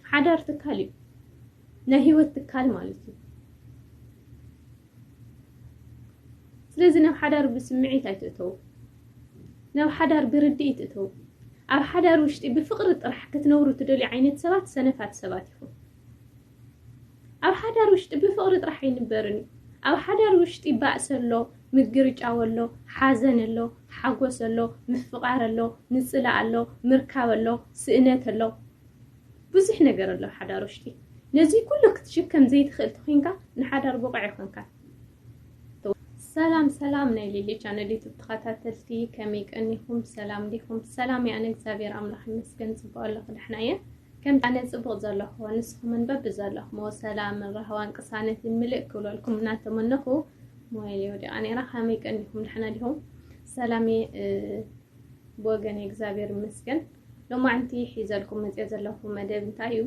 ሓዳር ትካል እዩ፣ ናይ ህይወት ትካል ማለት እዩ። ስለዚ ናብ ሓዳር ብስምዒት ኣይትእተው፣ ናብ ሓዳር ብርድኢት እተው። ኣብ ሓዳር ውሽጢ ብፍቕሪ ጥራሕ ክትነብሩ ትደልዩ ዓይነት ሰባት ሰነፋት ሰባት ኢኹም። ኣብ ሓዳር ውሽጢ ብፍቕሪ ጥራሕ ኣይንበርን እዩ። ኣብ ሓዳር ውሽጢ ባእሲ ኣሎ፣ ምግርጫው ኣሎ፣ ሓዘን ኣሎ፣ ሓጎስ ኣሎ፣ ምፍቓር ኣሎ፣ ምጽላእ ኣሎ፣ ምርካብ ኣሎ፣ ስእነት ኣሎ። ብዙሕ ነገር ኣሎ ኣብ ሓዳር ውሽጢ። ነዚ ኩሉ ክትሽከም ዘይትኽእል ተኾይንካ ንሓዳር ብቑዕ ኣይኮንካን። ሰላም ሰላም ናይ ሊሊ ቻነል ዩቱብ ተኸታተልቲ፣ ከመይ ቀኒኹም? ሰላም ዲኹም? ሰላም እየ ኣነ እግዚኣብሔር ኣምላኽ ይመስገን ጽቡቕ ኣለኹ፣ ደሕና እየ። ከም ኣነ ጽቡቕ ዘለኹ ንስኹምን በቢ ዘለኹምዎ ሰላምን ራህዋን ቅሳነትን ምልእ ክብለልኩም እናተመነኹ፣ ሞባይለይ ወዲቓ ነይራ። ከመይ ቀኒኹም? ደሕና ዲኹም? ሰላም እየ፣ እ፣ ብወገን እግዚኣብሔር ይመስገን። ሎማዕንቲ ሒዘልኩም መፅየ ዘለኹ መደብ እንታይ እዩ?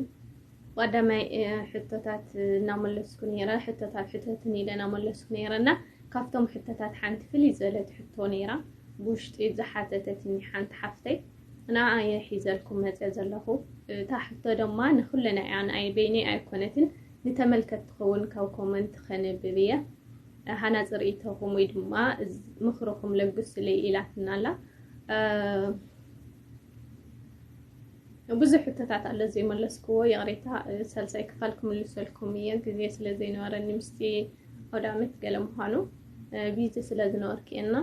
ቀዳማይ፣ እ፣ ሕቶታት እናመለስኩ ነይረ፣ ሕቶታት ሕተትን ኢለ እናመለስኩ ነይረ እና ካብቶም ሕቶታት ሓንቲ ፍልይ ዝበለት ሕቶ ነይራ፣ ብውሽጢ ዝሓተተትኒ ሓንቲ ሓፍተይ፣ ንዓ እየ ሒዘልኩም መፅየ ዘለኹ። እታ ሕቶ ድማ ንኩለና እያ፣ ንኣይ በይነይ ኣይኮነትን፣ ንተመልከት ትኸውን ካብ ኮመንት ከንብብ እየ። ሃናፂ ርእይቶኹም ወይ ድማ ምኽርኹም ለግሱለይ ኢላትና ኣላ። እ፣ ብዙሕ ሕቶታት ኣሎ ዘይመለስክዎ፣ ይቕሬታ። እ፣ ሳልሳይ ክፋል ክምልሰልኩም እየ፣ ግዜ ስለ ዘይነበረኒ ምስቲ ኣውደ ዓመት ገለ ምዃኑ፣ እ፣ ቢዚ ስለ ዝነበርኩ እየ እና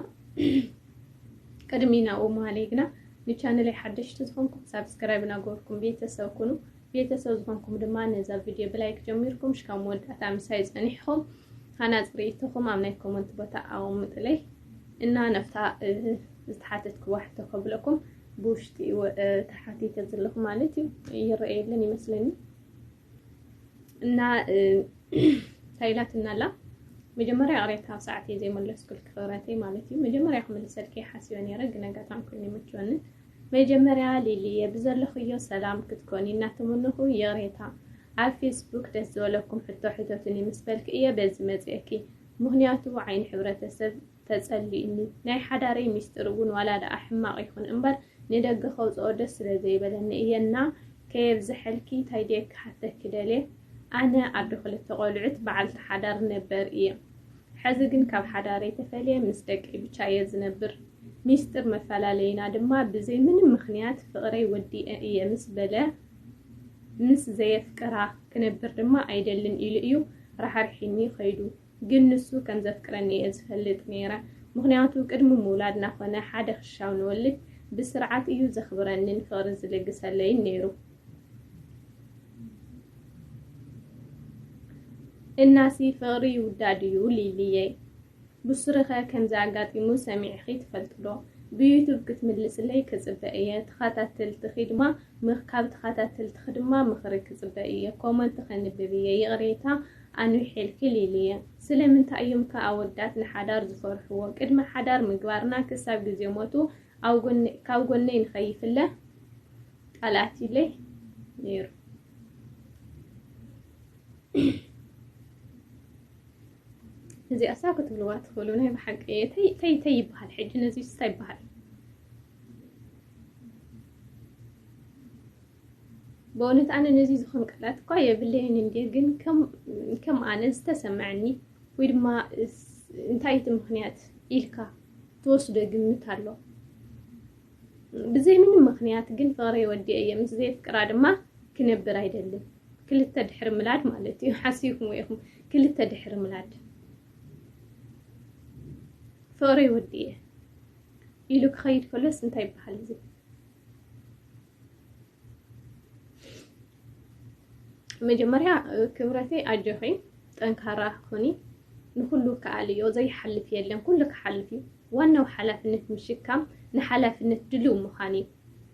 ቅድሚ ናብኡ ምሃለይ ግና ንቻነለይ ሓደሽቲ ዝኾንኩም ሳብስክራይብ እናገበርኩም ቤተሰብ ኩኑ። ቤተሰብ ዝኾንኩም ድማ ነዛ ቪድዮ ብላይክ ጀሚርኩም ሽካብ መወዳእታ ምሳይ ጸኒሕኹም ሃናፂ ርእይቶኹም ኣብ ናይ ኮመንት ቦታ ኣቐምጥለይ እና ነፍታ፣ እ፣ ዝተሓተትክዋ ሕቶ ከብለኩም ብውሽጢ ወ-፣ እ፣ ተሓቲተ ዘለኹ ማለት እዩ። ይረኣየለን ይመስለኒ። እና፣ እ፣ እንታይ ኢላትና ኣላ? መጀመርያ ቅሬታ ኣብ ሰዓት እየ ዘይመለስኩልኪ ክብረተይ ማለት እዩ። መጀመርያ ክምልሰልኪ እየ ሓሲበ ነይረ፣ ግን ኣጋጣሚ ኮይኑ ይመችወንን። መጀመርያ ሊሊየ ብዘለኽዮ ሰላም ክትኮኒ እናተመነኹ ይቕሬታ። ኣብ ፌስቡክ ደስ ዝበለኩም ሕቶ ሕተቱኒ ምስ በልኪ እየ በዚ መፅእኪ። ምኽንያቱ ዓይኒ ሕብረተሰብ ተጸሊእኒ። ናይ ሓዳረይ ሚስጥር እውን ዋላ ደኣ ሕማቕ ይኹን እምበር ንደገ ከውጽኦ ደስ ስለ ዘይበለኒ እየ እና ከየብዝሐልኪ እንታይ ድየ ክሓተኪ ደልየ? ኣነ ኣዶ ክልተ ቆልዑት በዓልቲ ሓዳር ነበር እየ። ሕዚ ግን ካብ ሓዳረይ ተፈልየ ምስ ደቀይ ብቻ እየ ዝነብር። ሚስጥር መፈላለይና ድማ ብዘይ ምንም ምኽንያት ፍቕረይ ወዲኤ እየ ምስ በለ ምስ ዘየፍቅራ ክነብር ድማ ኣይደልን ኢሉ እዩ ራሕሪሒኒ ከይዱ። ግን ንሱ ከም ዘፍቅረኒ እየ ዝፈልጥ ነይረ። ምኽንያቱ ቅድሚ ምውላድና ኮነ ሓደ ክሻብ ንወልድ ብስርዓት እዩ ዘኽብረንን ፍቕሪ ዝልግሰለይን ነይሩ። እናሲ ፍቕሪ ይውዳድ እዩ ሊሊየይ። ብሱርኸ ከምዚ ኣጋጢሙ ሰሚዕኺ ትፈልጢ ዶ? ብዩቱብ ክትምልስለይ ክጽበ እየ። ተኸታተልትኺ ድማ ምኽ-፣ ካብ ተኸታተልትኺ ድማ ምኽሪ ክጽበ እየ። ኮመንት ከንብብ እየ። ይቕሬታ ኣንዊሐልኪ ሊሊየ። ስለምንታይ እዮም ከ ኣወዳት ንሓዳር ዝፈርሕዎ? ቅድሚ ሓዳር ምግባርና ክሳብ ግዜ ሞቱ ኣብ ጎነ-፣ ካብ ጎነይ ንኸይፍለ ቃል ኣትዩለይ ነይሩ። እዚኣሳ ክትብልዋ ትኽእሉ ናይ ብሓቂ። ተይ፣ ተይ፣ ተይ ይበሃል ሕጂ፣ ነዚስ እንታይ ይበሃል? በእውነት ኣነ ነዚ ዝኾን ቃላት እኳ የብለይን እንድየ፣ ግን ከም፣ ከም ኣነ ዝተሰምዐኒ ወይ ድማ እስ-፣ እንታይ እቲ ምኽንያት ኢልካ ትወስዶ ግምት ኣሎ። ብዘይ ምንም ምኽንያት ግን ፍቕረይ ወዲኤ እየ፣ ምስ ዘየፍቅራ ድማ ክነብር ኣይደልን። ክልተ ድሕሪ ምላድ ማለት እዩ። ሓሲብኩምዎ ኢኹም፣ ክልተ ድሕሪ ምላድ ፍቕረይ ወዲኤ ኢሉ ክኸይድ ከሎስ እንታይ ይበሃል እዚ? መጀመርያ፣ እ፣ ክብረተይ ኣጆኺ፣ ጠንካራ ኩኒ፣ ንኹሉ ከኣልዮ፣ ዘይሓልፍ የለን፣ ኩሉ ክሓልፍ እዩ። ዋናው ሓላፍነት ምሽካም፣ ንሓላፍነት ድልው ምዃን እዩ።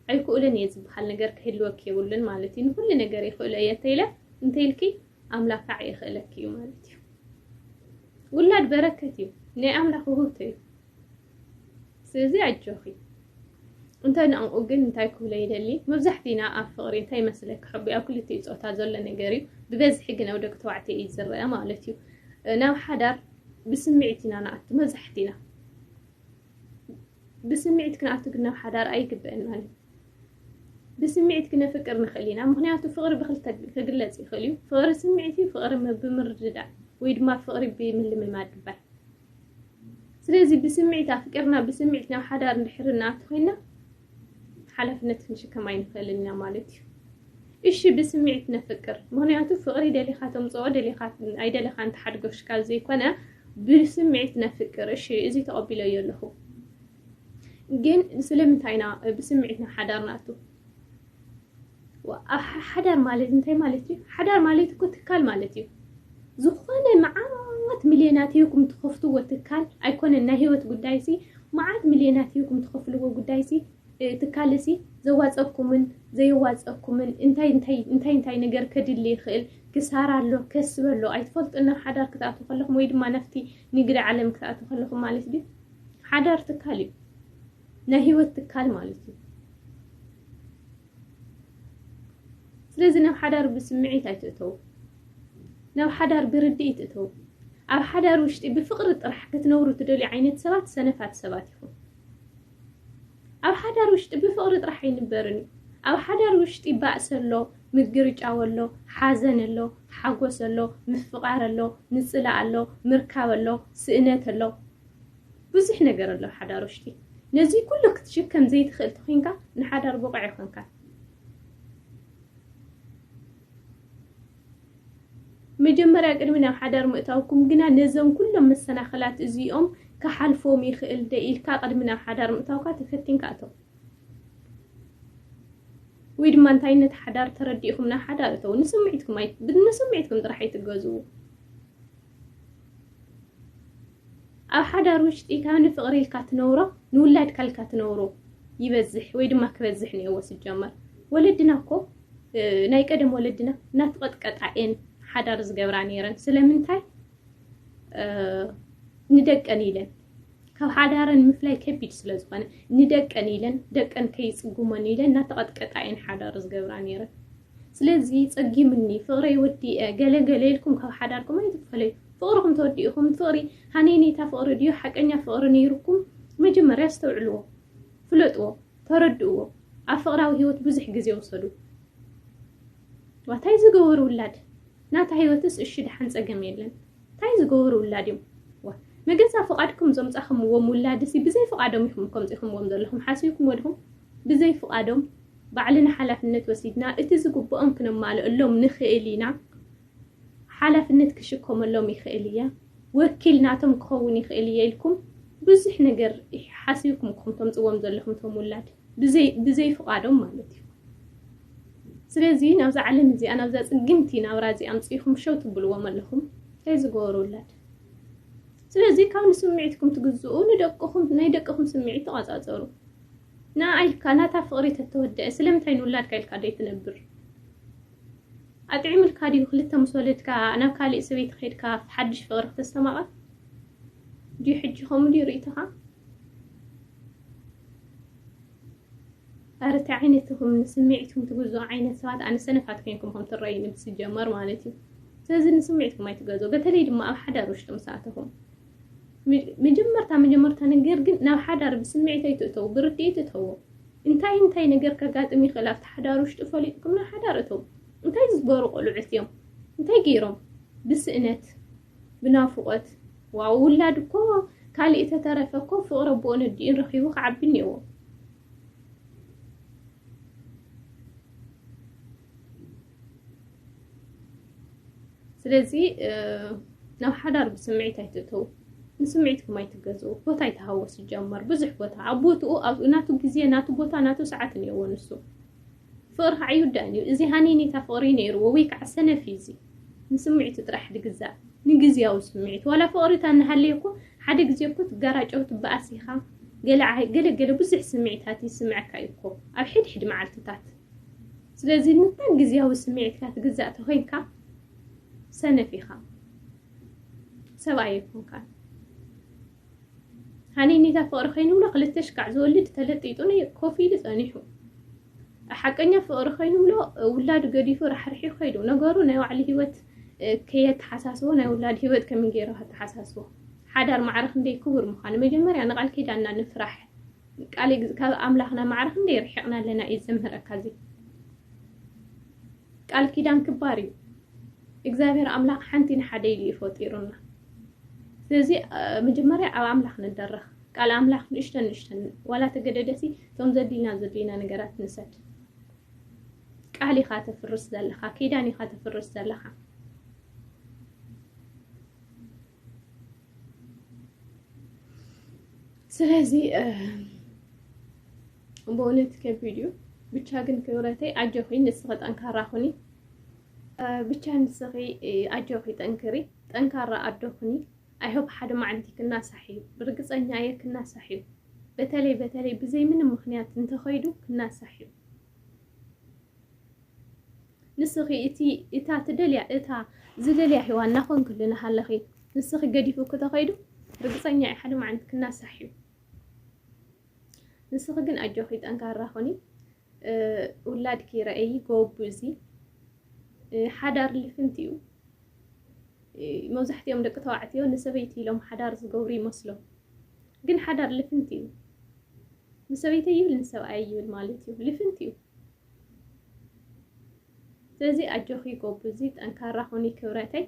ኣይክእሎን እየ ዝበሃል ነገር ክህልወኪ የብሉን ማለት እዩ። ንኹሉ ነገር ይኽእሎ እየ እንተኢለ፣ እንተኢልኪ፣ ኣምላኽ ከዓ ይኽእለኪ እዩ ማለት እዩ። ውላድ በረከት እዩ፣ ናይ ኣምላኽ ውህብቶ እዩ። ስለዚ ኣጆኺ። እንተ ንዕኡ ግን እንታይ ክብሎ ይደሊ? መብዛሕቲና ኣብ ፍቕሪ እንታይ ይመስለኪ? ሕቢ ኣብ ክልቲኡ ጾታ ዘሎ ነገር እዩ። ብበዝሒ ግን ኣብ ደቂ ተባዕትዮ እዩ ዝረአ ማለት እዩ። ናብ ሓዳር ብስምዒት ኢና ንኣቱ፣ መብዛሕቲና። ብስምዒት ክንኣቱ ግን ናብ ሓዳር ኣይግበአናን እዩ። ብስምዒት ክነፍቅር ንኽእል ኢና። ምኽንያቱ ፍቕሪ ብኽልተ ክግለጽ ይኽእል እዩ። ፍቕሪ ስምዒት እዩ፣ ፍቕሪ ም-፣ ብምርድዳእ ወይ ድማ ፍቕሪ ብምልምማድ ይባል። ስለዚ ብስምዒት ኣፍቂርና ብስምዒት ናብ ሓዳር እንድሕር እንኣቱ ኮይና ሓላፍነት ክንሽከም ኣይንኽእልን ኢና ማለት እዩ። እሺ ብስምዒት ነፍቅር፣ ምኽንያቱ ፍቕሪ ደሊኻ ተምፅኦ ደሊኻ ኣይደለኻን ትሓድጎ ሽካል ዘይኮነ ብስምዒት ነፍቅር። እሺ እዚ ተቐቢለዮ ኣለኹ። ግን ስለምንታይ ኢና ብስምዒት ናብ ሓዳር ንኣቱ? ዋ፣ ኣብ ሓ-፣ ሓዳር ማለት እንታይ ማለት እዩ? ሓዳር ማለት እኮ ትካል ማለት እዩ። ዝኾነ መዓት ሚልዮናት ሂብኩም ትኸፍትዎ ትካል ኣይኮነን፣ ናይ ህይወት ጉዳይሲ መዓት ሚልዮናት ሂብኩም ትኸፍልዎ ጉዳይሲ፣ እ፣ ትካልሲ ዘዋፀኩምን ዘየዋፀኩምን እንታይ እንታይ እንታይ እንታይ ነገር ከድሊ ይኽእል፣ ክሳራ ኣሎ ከስብ ኣሎ ኣይትፈልጡን። ናብ ሓዳር ክትኣትዉ ከለኹም ወይ ድማ ናብቲ ንግዲ ዓለም ክትኣትዉ ከለኹም ማለት ድዩ? ሓዳር ትካል እዩ፣ ናይ ህይወት ትካል ማለት እዩ። ስለዚ ናብ ሓዳር ብስምዒት ኣይትእተው፣ ናብ ሓዳር ብርድኢት እተው። ኣብ ሓዳር ውሽጢ ብፍቕሪ ጥራሕ ክትነብሩ ትደልዩ ዓይነት ሰባት ሰነፋት ሰባት ኢኹም። ኣብ ሓዳር ውሽጢ ብፍቕሪ ጥራሕ ኣይንበርን እዩ። ኣብ ሓዳር ውሽጢ ባእሲ ኣሎ፣ ምግርጫው ኣሎ፣ ሓዘን ኣሎ፣ ሓጎስ ኣሎ፣ ምፍቓር ኣሎ፣ ምጽላእ ኣሎ፣ ምርካብ ኣሎ፣ ስእነት ኣሎ። ብዙሕ ነገር ኣሎ ኣብ ሓዳር ውሽጢ። ነዚ ኩሉ ክትሽከም ዘይትኽእል ተኾይንካ ንሓዳር ብቑዕ ኣይኮንካን። መጀመርያ ቅድሚ ናብ ሓዳር ምእታውኩም ግና ነዞም ኩሎም መሰናኽላት እዚኦም ክሓልፎም ይኽእል ደ ኢልካ ቅድሚ ናብ ሓዳር ምእታውካ ተፈቲንካ እተው። ወይ ድማ እንታይነት ሓዳር ተረዲእኹም ናብ ሓዳር እተው። ንስምዒትኩም ኣይ-፣ ብ-፣ ንስምዒትኩም ጥራሕ ኣይትገዝኡ። ኣብ ሓዳር ውሽጢ ካብ ንፍቕሪ ኢልካ ትነብሮ ንውላድካ ኢልካ ትነብሮ ይበዝሕ ወይ ድማ ክበዝሕ ነይዎ ዝጀመር። ወለድና እኮ፣ እ፣ ናይ ቀደም ወለድና እናተቐጥቀጣ እየን ሓዳር ዝገብራ ነይረን። ስለምንታይ? እ፣ ንደቀን ኢለን። ካብ ሓዳረን ምፍላይ ከቢድ ስለ ዝኾነ፣ ንደቀን ኢለን፣ ደቀን ከይጽጉመን ኢለን እናተቐጥቀጣ እየን ሓዳር ዝገብራ ነይረን። ስለዚ ጸጊምኒ፣ ፍቕረይ ወዲአ፣ ገለ ገለ ኢልኩም ካብ ሓዳርኩም ኣይትፈለዩ። ፍቕርኹም ተወዲእኹም፣ ፍቕሪ ሃነይነይታ ፍቕሪ ድዩ ሓቀኛ ፍቕሪ ነይሩኩም? መጀመርያ ኣስተውዕልዎ፣ ፍለጥዎ፣ ተረድእዎ። ኣብ ፍቕራዊ ህይወት ብዙሕ ግዜ ውሰዱ። ዋ፣ እንታይ ዝገበሩ ውላድ? ናታ ህይወትስ እሺ ደሓን ጸገም የለን። እንታይ ዝገበሩ ውላድ እዮም? ዋ፣ መገዛ ፍቓድኩም ዘምጻኹምዎም ውላድሲ ብዘይ ፍቓዶም ኢኹም ከምጺኹምዎም ዘለኹም። ሓሲብኩምዎ ዲኹም? ብዘይ ፍቓዶም ባዕልና ሓላፍነት ወሲድና እቲ ዝግብኦም ክነማልእሎም ንኽእል ኢና። ሓላፍነት ክሽከመሎም ይኽእል እየ፣ ወኪል ናቶም ክኸውን ይኽእል እየ ኢልኩም ብዙሕ ነገር ሓሲብኩም ኢኹም ተምጽዎም ዘለኹም እቶም ውላድ። ብዘይ፣ ብዘይ ፍቓዶም ማለት እዩ። ስለዚ ናብዛ ዓለም እዚኣ፣ ናብዛ ጽግምቲ ናብራ እዚኣ ኣምጺእኹም ሸው ትብልዎም ኣለኹም። እንታይ ዝገበሩ ውላድ? ስለዚ ካብ ንስምዒትኩም ትግዝኡ፣ ንደቅኹም፣ ናይ ደቅኹም ስምዒት ተቖጻጸሩ። ንዓ ኢልካ ናታ ፍቕሪ ተተወደአ፣ ስለምንታይ ንውላድካ ኢልካ ደይትነብር? ኣጥዒምልካ ድዩ ክልተ ምስ ወለድካ ናብ ካሊእ ሰበይቲ ከይድካ ሓድሽ ፍቕሪ ክተስተማቕር? ድዩ ሕጂ ከምኡ ድዩ ርእይቶኻ? ኣረ፣ እንታይ ዓይነት ኢኹም ንስምዒትኩም ትግዝኡ ዓይነት ሰባት? ኣነ ሰነፋት ኮይንኩም ከም ትረኣዩኒ ብዝጀመር ማለት እዩ። ስለዚ ንስምዒትኩም ኣይትገዝኡ፣ በተለይ ድማ ኣብ ሓዳር ውሽጢ ምስ ኣተኹም። መ-፣ መጀመርታ፣ መጀመርታ ነገር ግን ናብ ሓዳር ብስምዒት ኣይትእተዉ፣ ብርድኢት እተዉ። እንታይ እንታይ ነገር ከጋጥም ይኽእል ኣብቲ ሓዳር ውሽጢ ፈሊጥኩም ናብ ሓዳር እተዉ። እንታይ ዝገበሩ ቆልዑት እዮም? እንታይ ገይሮም? ብስእነት፣ ብናፍቖት። ዋው፣ ውላድ እኮ ካልእ ተተረፈ እኮ ፍቕሪ ኣቦኦን ኣዲኡን ረኺቡ ክዓቢ እኒአዎ። ስለዚ፣ እ፣ ናብ ሓዳር ብስምዒት ኣይትእተዉ። ንስምዒትኩም ኣይትገዝኡ። ቦታ ኣይትሃቦ ሲጀመር። ብዙሕ ቦታ። ኣብ ቦትኡ፣ ኣብ ናቱ ግዜ፣ ናቱ ቦታ፣ ናቱ ሰዓት እኒአዎ ንሱ። ፍቕሪ ከዓ ይውዳእን እዩ። እዚ ሃነይነይታ ፍቕሪ ነይርዎ ወይ ከዓ ሰነፍ እዩ እዚ። ንስምዒቱ ጥራሕ ዝግዛእ። ንግዝያዊ ስምዒት። ዋላ ፍቕሪ እታ እናሃለየ እኮ ሓደ ግዜ እኮ ትጋራጨው ትበኣስ ኢኻ። ገለ ዓይ-፣ ገለ ገለ ብዙሕ ስምዒታት ይስምዐካ እዩ እኮ። ኣብ ሕድ ሕድ መዓልትታት። ስለዚ ነታ ግዝያዊ ስምዒትካ ትግዛእ ተኾይንካ ሰነፍ ኢኻ። ሰብኣይ ኣይኮንካን። ሃነይነይታ ፍቕሪ ከይንብሎ ክልተ ሽካዕ ዝወልድ ተለጢጡ ነይ-፣ ኮፍ ኢሉ ጸኒሑ። ሓቀኛ ፍቕሪ ከይንብሎ ውላዱ ገዲፉ ራሕሪሑ ከይዱ። ነገሩ ናይ ባዕሉ ህይወት፣ እ፣ ከየተሓሳስቦ ናይ ውላድ ህይወት ከመይ ገይሩ ከተሓሳስቦ። ሓዳር ማዕረ ክንደይ ክቡር ምዃኑ መጀመርያ ንቓል ኪዳንና ንፍራሕ። ቃል እግ-፣ ካብ ኣምላኽና ማዕረ ክንደይ ርሒቕና ኣለና እዩ ዘምህረካ እዚ። ቃል ኪዳን ክባር እዩ። እግዚኣብሔር ኣምላኽ ሓንቲ ንሓደ ኢሉ እዩ ፈጢሩና። ስለዚ መጀመርያ ኣብ ኣምላኽ ንደረኽ። ቃል ኣምላኽ ንእሽተን ንእሽተን ዋላ ተገደደሲ፣ እቶም ዘድልዩና ዘድልዩና ነገራት ንሰድ። ቃል ኢኻ ተፍርስ ዘለኻ፣ ኪዳን ኢኻ ተፍርስ ዘለኻ። ስለዚ ብእውነት ከቢድ እዩ። ብቻ ግን ክብረተይ ኣጆኺ፣ ንስኺ ጠንካራ ኩኒ። ብቻ ንስኺ ኣጆኺ፣ ጠንክሪ፣ ጠንካራ ኣዶ ኩኒ። ኣይሆፕ ሓደ መዓልቲ ክናሳሕ እዩ፣ ብርግፀኛ እየ ክናሳሕ እዩ። በተለይ በተለይ ብዘይ ምንም ምኽንያት እንተኸይዱ ክናሳሕ እዩ። ንስኺ እቲ እታ ትደልያ እታ ዝደልያ ሂዋ እናኾንክሉ እናሃለኺ ንስኺ ገዲፉ ክተኸይዱ ርግፀኛ እየ ሓደ መዓልቲ ክናሳሕ እዩ። ንስኺ ግን ኣጆኺ ጠንካራ ኾኒ። ውላድኪ ረእይ ጎብዚ። ሓዳር ልፍንቲ እዩ። መብዛሕትኦም ደቂ ተባዕትዮ ንሰበይቲ ኢሎም ሓዳር ዝገብሩ ይመስሎም፣ ግን ሓዳር ልፍንቲ እዩ። ንሰበይተይ ይብል ንሰብኣይ ይብል ማለት እዩ፣ ልፍንቲ እዩ። ስለዚ ኣጆኺ ጎብዚ፣ ጠንካራ ኾኒ ክብረተይ።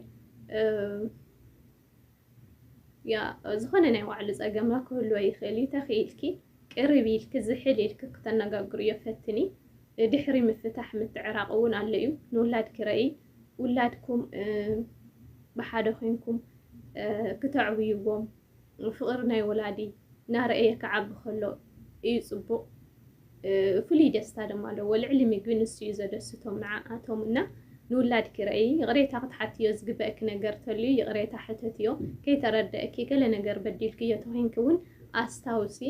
ያ ዝኾነ ናይ ባዕሉ ጸገማ ክህልዎ ይኽእል እዩ። ተኽኢልኪ ቅርብ ኢልኪ ዝሕል ኢልኪ ክተነጋግርዮ ፈትኒ። ድሕሪ ምፍታሕ ምትዕራቕ እውን ኣሎ እዩ። ንውላድኪ ረእይ፣ ውላድኩም ብሓደ ኮንኩም ክተዕብይዎም፣ ፍቕሪ ናይ ወላዲ እናረእየ ክዓቢ ከሎ እዩ ጽቡቕ። ፍሉይ ደስታ ድማ ኣለዎ። ልዕሊ ምግቢ ንሱ እዩ ዘደስቶም ንዓኣቶም እና ንውላድኪ ረእይ። ይቕሬታ ክትሓትዮ ዝግበእኪ ነገር ተልዩ ይቕሬታ ሕተትዮ። ከይተረደእኪ ገለ ነገር በዲልክዮ ተኾይንኪ እውን ኣስታውሲ።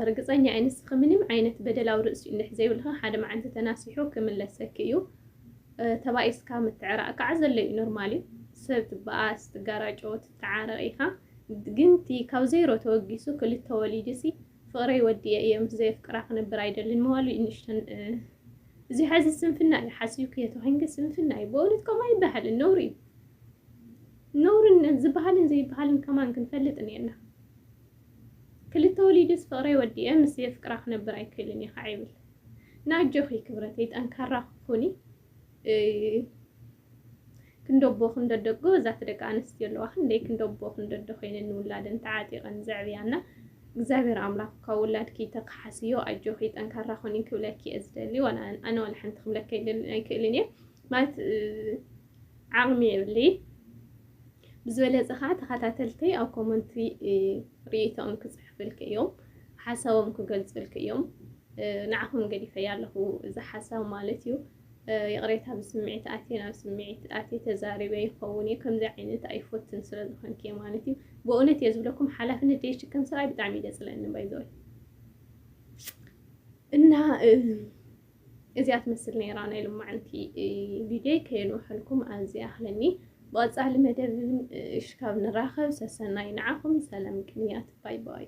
ርግጸኛ እየ ንስኺ ምንም ዓይነት በደል ኣብ ርእሲኡ እንድሕር ዘይብልኺ ሓደ መዓልቲ ተናሲሑ ክምለሰኪ እዩ። ተባኢስካ ምትዕራቕ ከዓ ዘሎ እዩ፣ ኖርማል እዩ። ሰብ ትበኣስ፣ ትጋራጮ፣ ትተዓረቕ ኢኻ። ግን እቲ ካብ ዜሮ ተወጊሱ ክልተ ወሊዱሲ ፍቕረይ ወዲኤ እየ፣ ምስ ዘየፍቅራ ክነብር ኣይደልን ምባሉ እዩ ንእሽተን። እዚ ሐዚ ስንፍና እዩ፣ ሓሲብክዮ ተኾይንኪ ስንፍና እዩ። በእውነት ከምኡ ኣይበሃልን፣ ነውሪ እዩ። ነውርን ዝበሃልን ዘይበሃልን ከማን ክንፈልጥ እኒአና። ክልተ ወሊዱስ ፍቕረይ ወዲኤ ምስ ዘየፍቅራ ክነብር ኣይክእልን እየ ከዓ ይብል። ናጆኺ ክብረተይ፣ ጠንካራ ኩኒ። ክንደቦ ክንደደጎ እዛት ደቂ ኣንስትዮ ኣለዋ፣ ክንደይ ክንደቦ ክንደዶ ኮይነን ንውላደን ተዓጢቐን ዘዕብያና። እግዚኣብሔር ኣምላኽ ካብ ውላድኪ ተክሓስዮ። ኣጆኺ ጠንካራ ኩኒ ክብለኪ እየ ዝደሊ። ዋላ ኣነ ዋላ ሓንቲ ክብለኪ ኣይክእልን እየ ማለት ዓቕሚ የብለይ። ብዝበለፀ ከዓ ተኸታተልተይ ኣብ ኮመንቲ ርእይቶኦም ክፅሕፍልክ እዮም፣ ሓሳቦም ክገልፅልክ እዮም። ንዓኹም ገዲፈያ ኣለኹ እዚ ሓሳብ ማለት እዩ። ይቕሬታ ብስምዒት ኣትየ ናብ ስምዒት ኣትየ ተዛሪበ ይኸውን እየ። ከምዚ ዓይነት ኣይፎትን ስለ ዝኾንክ እየ ማለት እዩ። ብእውነት እየ ዝብለኩም፣ ሓላፍነት ዘይሽከም ሰብኣይ ብጣዕሚ እዩ ደፅለኒ ባይዘወይ። እና እዚኣ ትመስል ነይራ ናይ ልማዕንቲ ቪድዮ። ከየንውሐልኩም ኣብዚ ኣኽለኒ። ብቐፃሊ መደብ እሽካብ ንራኸብ ሰሰናይ ንዓኹም። ሰላም ቅንያት፣ ባይ ባይ።